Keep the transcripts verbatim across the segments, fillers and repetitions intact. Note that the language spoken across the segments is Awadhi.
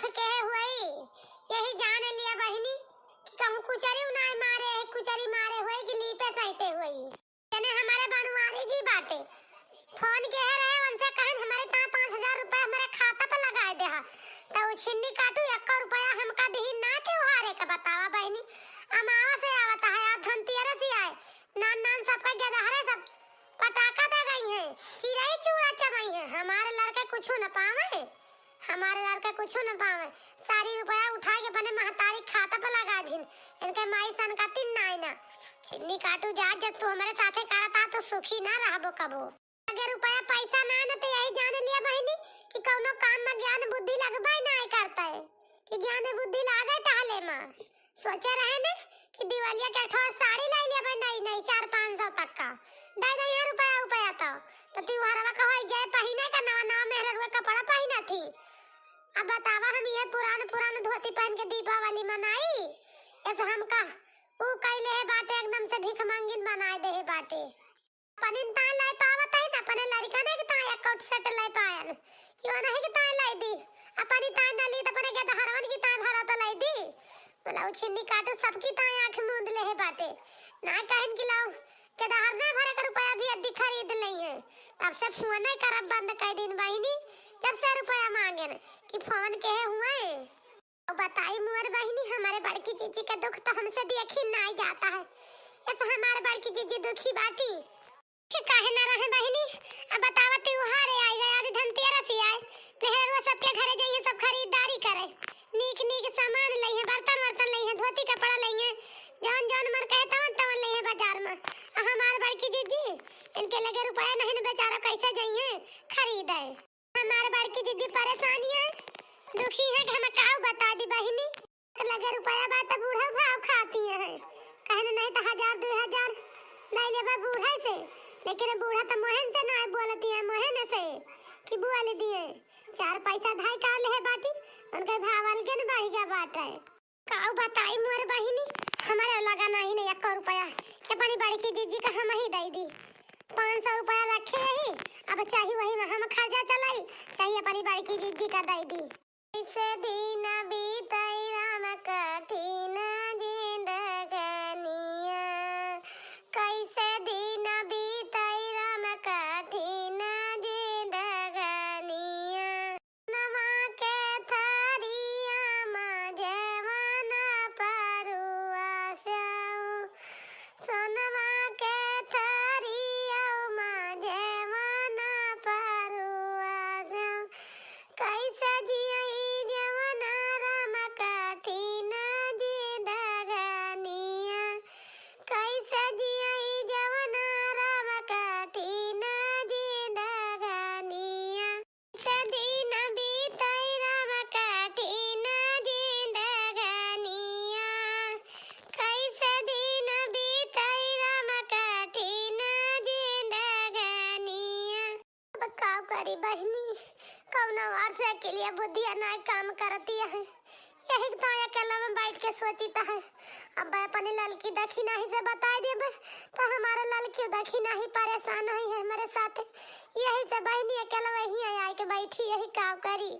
कहे हुई, यही जान लिया बहिनी कि कहूँ कुचरी उनाए मारे है, कुचरी मारे हुई कि लीपे सहिते हुई। जने हमारे बनवारी जी बाटे, फोन के रहे, उनसे कहन हमारे चार पाँच हजार रुपया हमारे खाता पे लगाए दे हा। तो उ छिन्नी काटू, एको रुपया हमका दिही ना त्योहारे का, बतावा बहिनी। अमावा से आवत है, आज धनतेरस ही आए, नान नान सबका गेदहरे सब पटाखा दे गई हैं, चिरई चूड़ा चबई हैं, हमारे लड़के कुछ न पावे, हमारे लड़के कुछ न पावे। सारी रुपया उठा के अपने महतारी खाता पर लगा दिन, इनके माई सन का तीन नाई ना। चिन्नी काटू जा, जब तू हमारे साथे करता तो सुखी ना रहबो कबो। अगर रुपया पैसा ना न तो यही जान लिया बहिनी कि कौनो काम में ज्ञान बुद्धि लगबे ना करता है कि ज्ञान बुद्धि लागे टहले में। सोचे रहे ने कि दिवालिया के ठोर साड़ी लाई लेबे नई नई चार पाँच सौ तक का। दे दे यहाँ रुपया उपया तो, तो त्योहारवा का होई जाए पहिने का नवा नवा मेहररुआ कपड़ा पहिना थी। अब बतावा हम ये पुरान पुरान धोती पहन के दीपावली मनाई? ऐसे हम का ऊ कैले है बाटे एकदम से भीख मांगिन बनाए दे है बाटे। अपनी ताई लाई पावत है ना, अपने लड़का ने की ताई कोट सेट लाई पायल, क्यों नहीं की ताई लाई दी, अपनी ताई न ली तो अपने गेदहरवन की ताई भरा तो लाई दी। बोला उ छिन्नी काटू सबकी ताई आँख मूंद ले है बाटे। ना कहन की लाओ, गेदहर ने भरे का रुपया भी अद्धी खरीद लई है। तब से फोन नहीं करब बंद कर दिन बहिनी, जब से रुपया मांगे न कि फोन के हुए। बताई मोर बहिनी, हमारे बड़की जीजी का दुख तो हमसे देखी नाई जाता है। ऐसे हमारे बड़की जीजी दुखी बाटी। के काहे ना रहे बहिनी? अब बतावा, त्योहार आई गए, आज धनतेरस ही आए, मेहररुआ सबके घरे जाइए, सब खरीदारी करे, नीक नीक सामान लइहे, बर्तन वर्तन लइहे, धोती कपड़ा लइहे, जौन जौन मन कहे तवन तवन लइहे बाजार में। आ हमार बड़की जीजी, इनके लगे रुपया नहीं न, बेचारा कैसे जाइए खरीदे। हमार बड़की दीदी परेशानी है, दुखी है कि हम काऊ बता दी बहिनी। लगे रुपया बा त बूढ़ा भाव खाती है, कहे न नहीं तो हजार दो हजार लाई लेबा बूढ़ा से, लेकिन बूढ़ा तो मोहन से ना बोलती है, मोहन से कि बोल दिए चार पैसा धाई का ले बाटी, उनके भाव अलगे न बढ़ गया बाटे। काऊ बताई मोर बहिनी, हमारे लगा नहीं न एको रुपया, कि अपनी बड़की जीजी का हम ही दे दी। पाँच सौ रुपया रखे यही, अब चाही वही में हम खर्चा चलाई, चाही अपनी बड़की जीजी का दे दी। कैसे दिन बीतई राम कठिन जिंदगनिया, कैसे दिन बीतई राम कठिन जिंदगनिया। सोनमा के थरिया मा जेवन परुआ स्याऊ, सोनमा के थरिया मा जेवन परुआ स्याऊ। कैसे जियई जेवन राम कठिन जिंदगनिया, कैसे जियई जेवन राम कठिन जिंदगनिया। कैसे दिन बीतई राम कठिन जिंदगनिया, कैसे दिन बीतई राम कठिन जिंदगनिया। अब का करी बहिनी, कौनो वार से अकेलिया बुद्धिया नाय काम करती है। यही तो अकेला में बैठ के सोचित है। अब अपने ललकी दखिना ही से बताई देबे, तो हमारे ललकी दखिना ही परेशान होई है हमारे साथे। यही से बहिनी अकेला वहीं आए के बैठी, यही काव करी।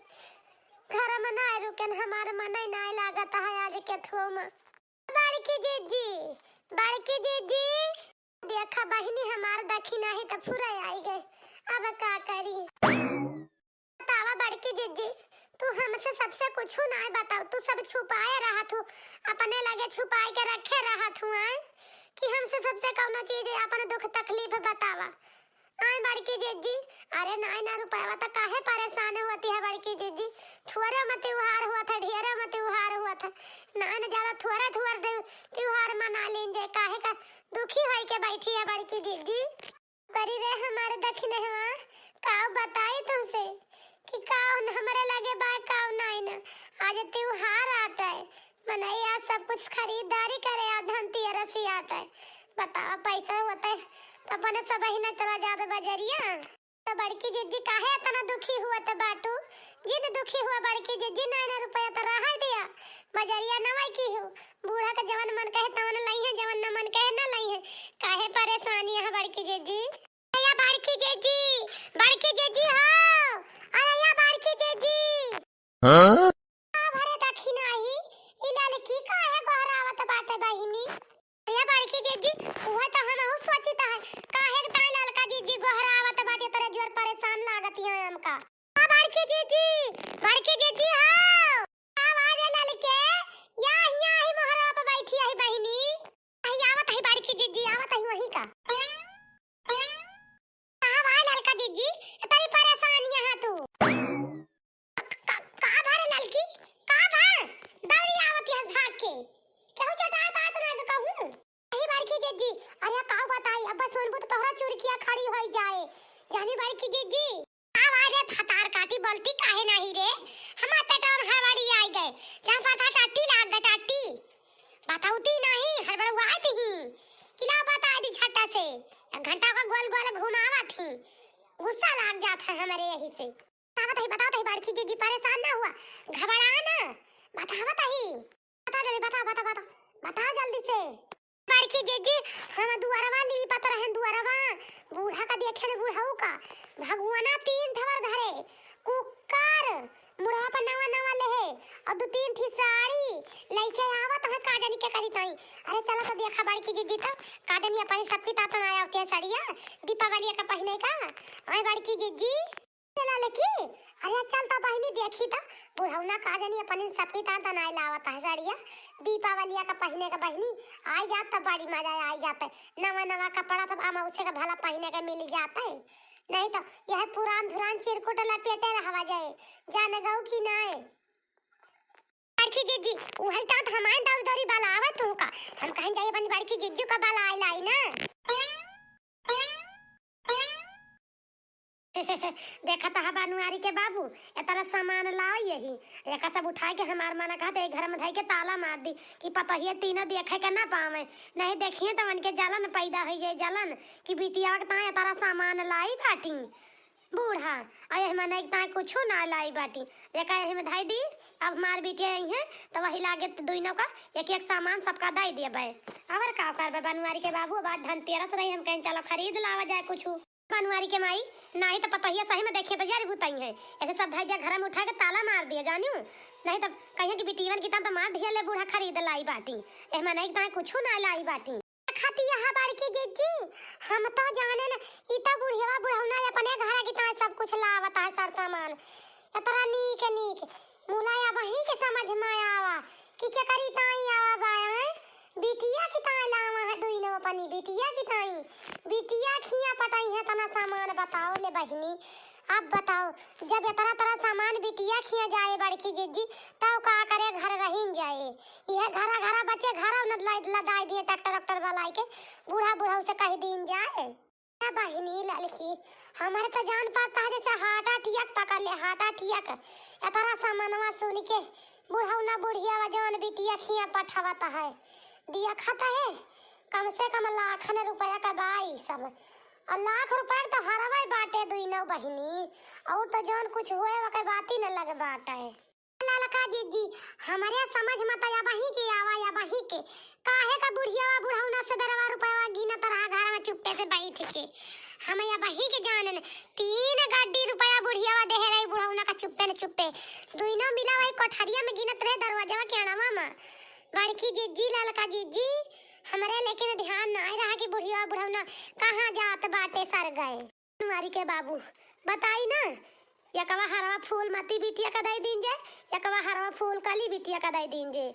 घर में ना रुकन, हमारे मन ही ना लागत है आज के थो में। बड़की जीजी, बड़की जीजी, देखा बहिनी, हमार दखिना ही तो पूरा आई गए, अब का करी? बतावा बड़की जिज्जी, तू हमसे सबसे कुछ ना बताऊ, तू सब छुपाए रहत हू, अपने लगे छुपाए के रखे रहत हू, आय कि हमसे सबसे कौनो चीज अपन दुख तकलीफ बतावा। आय बड़की जिज्जी, अरे नाय ना रुपयावा, तो काहे परेशान होती है बड़की जिज्जी? थोड़े में त्योहार हुआ था, ढेरे में त्योहार हुआ था, नाय ना ज्यादा थोड़े थोड़े त्योहार मना लीन जे, काहे का दुखी होई के बैठी है बड़की जिज्जी? करी रे हमारे दखिनहवा, काव बताई तुमसे कि काव न हमरे लगे बा, काव नाई न। आज त्योहार आटा है, मनई आज सब कुछ खरीदारी करे, आज धनतेरस ही आटा है। बतावा, पैसा होता है तो अपने सब ही न चला जात बजरिया। तो बड़की जिज्जी काहे इतना दुखी हुआ त बाटू? जिन दुखी हुआ बड़की जिज्जी, नाई न रुपया तो रहा दिया, बजरिया नवाई की हो। बूढ़ा के जवन मन कहे तवन लई है, जवन न मन कहे न लई है। काहे परेशानी है बड़की जिज्जी? या बड़की जिज्जी, बड़की जिज्जी हो, अरे या बड़की जिज्जी। हाँ? बतावती नहीं, हड़बड़ावत ही। किला बताइ दी झट्टा से, एक घंटा का गोल गोल घुमावत ही। गुस्सा लाग जात है हमरे यही से। बतावत ही, बतावत ही बड़की जिज्जी, परेशान ना हुआ, घबरा ना, बतावत ही। बता जल्दी, बता, बता, बता, बता जल्दी से। बड़की जिज्जी, हम दुअरवा लीपत रहन, दुअरवा। बूढ़ा का देखे न, बुढ़ऊ का। भगवाना तीन ठवर धरे, कुकर, मुड़वा पर नवा नवा लेहे, और दू तीन ठी साड़ी लइके आवत है, का जानी के करी ताई। अरे चला तो देखा बड़की जिज्जी, तो का जानी अपनी सबकी तात ना आवती है साड़िया दीपावली का पहिने का। अरे बड़की जिज्जी, चला लेके, अरे चल तो बहिनी, देखी तो बुढ़ौना का जानी अपन इन सबकी तान तनाए लावत है साड़िया दीपावलिया का पहिने का। बहिनी, आई जात तो बड़ी मजा आई जात है, नवा नवा कपड़ा तब अमावसे का भला पहिने का मिल जात है, नहीं तो यह पुरान धुरान चिरकुट लपेटे रहवा जाए, जान गऊ कि नाय। बड़की जिज्जी, उहल तात हमार दौरी दौरी बलावत हूँ का, हम कहीं जाई अपन बड़की जिज्जू का बलाए लाई ना। देखत ह बनवारी के बाबू, एतना सामान लाव यही, एका सब उठाए के हमार मन कहत एक घर में धई के ताला मार दी कि पतोहिए तीनों देखे के ना पावे, नहीं देखिए तो उनके जलन पैदा हो जाए, जलन कि बिटिया के ताए एतना सामान लाई बाटी बूढ़ा, और यह मने के ताए कुछो ना लाई बाटी, एका यही में धई दी। अब हमार बिटिया आई है तो वही लागे दुइनों का एक एक सामान सबका दई देबे। अवर का करबे बनवारी के बाबू, अब आज धनतेरस रही, हम कहीं चलो खरीद लावा जाए कुछ। बनवारी के माई, नाही तो पतोहिया सही में देखिए तो जरी बुताई है। ऐसे सब धैर्य घर में उठा के ताला मार दिए जानियो, नहीं तो कहिए कि बिटीवन की तन तो मार ढिया ले बूढ़ा खरीद लाई बाटी। एहमा नहीं तो कुछ ना लाई बाटी। खतिया है बड़की जिज्जी, हम तो जाने न, ई तो बुढ़िया बुढ़ौना अपने घर की ताई सब कुछ लावत है सर सामान। एतना नीक नीक, मुला अबही के समझ में आवा कि के करी ताई आवा बाया है। बिटिया की ताई लावा है दुइनो अपनी बिटिया की ताई। बिटिया खिया पटाई है तना सामान बताओ ले बहिनी। अब बताओ, जब एतना तरह सामान बिटिया खिया जाए बड़की जिज्जी, तब का करे घर रहीन जाए। यह घरा घरा बच्चे घरा न लदाई दिए ट्रैक्टर वैक्टर वाला के, बूढ़ा बूढ़ा से कह दीन जाए। ए बहिनी ललकी, हमरे तो जान पड़ता है जैसे हार्ट अटैक पकड़ ले, हार्ट अटैक। एतना सामानवा सुन के बुढ़ौना बुढ़िया जौन बिटिया खिया पठावत है, दिया खाता है, कम से कम लाखन रुपया का बा ई सब। और लाख रुपया के तो हरवा बाटे दुइनो बहिनी, और तो जौन कुछ होए ओकर बात ही न लग बाटे। ललका जिज्जी, हमरे समझ में तो अबही के आवा, अबही के। काहे का बुढ़ियावा बुढ़ौना से बेरवा रुपया गिनत रहा घर में चुप्पे से बैठ के। हम अबही के जानन, तीन गड्डी रुपया बुढ़ियावा देहे रही बुढ़ौना का चुप्पे न चुप्पे। दुइनो मिला वही कोठरिया में गिनत रहे दरवाजा के अड़वा में। बड़की जिज्जी, ललका जिज्जी, हमरे लेकिन ध्यान नाय रहा कि बुढ़िया बुढ़ौना कहाँ जात बाटे सर गए। बनवारी के बाबू, बताई ना, एकवा हरवा फूल मती बिटिया का दई दीन जे, एकवा हरवा फूल कली बिटिया का दई दीन जे,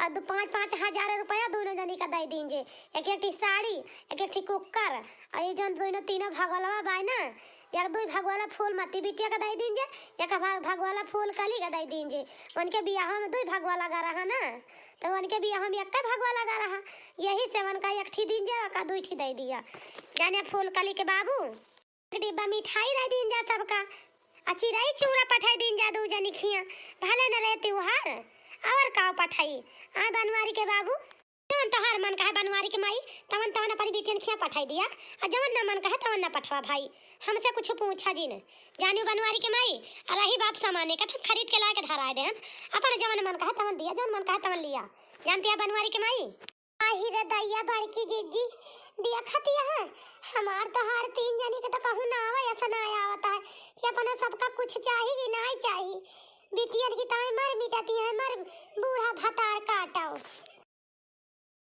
और दो, पाँच पाँच हजार रुपया दोनों जनी का दई दीन जे, एक एक ठी साड़ी, एक एक ठी कुकर, और ये जौन दोनों तीनों भगवलवा बाय ना, एक दुई भगवाला फूल मती बिटिया का दई दीन जे, एक भा-, भगवाला फूल कली का दई दीन जे। उनके बियाह में दुई भगवाला गा रहा ना, तो उनके बियाह में एक भगवाला गा रहा, यही से उनका एक ठी दीन जे, ओका दुई ठी दई दिया। जाने फूल कली के बाबू, एक डिब्बा मिठाई दई दीन जा सबका, आ चिरई चूरा पठाई दीन जा दू जनी खिया, भले न रहे त्योहार, और काव पठाई। आ बनवारी के बाबू, जवन तोहार मन कहे बनवारी के माई, तवन तवन अपनी बिटियन खिया पठाई दिया, आ जवन ना मन कहे तवन ना पठवा भाई, हमसे कुछ पूछा जिन। जानियो बनवारी के माई, आ रही बात सामाने का, तो हम खरीद के ला के धराए दे हम, अपन जवन मन कहे तवन दिया, जवन मन कहे तवन लिया। जानती है बनवारी के माई? आही रे दैया बड़की जिज्जी, देखत यह हमार तोहार तीन जनी के तो कहूँ ना आवे, ऐसा ना आवत है कि अपना सबका कुछ चाही कि नाय चाही। बिटियन की ताई मर मिटती है, मर बूढ़ा भतार काटाओ।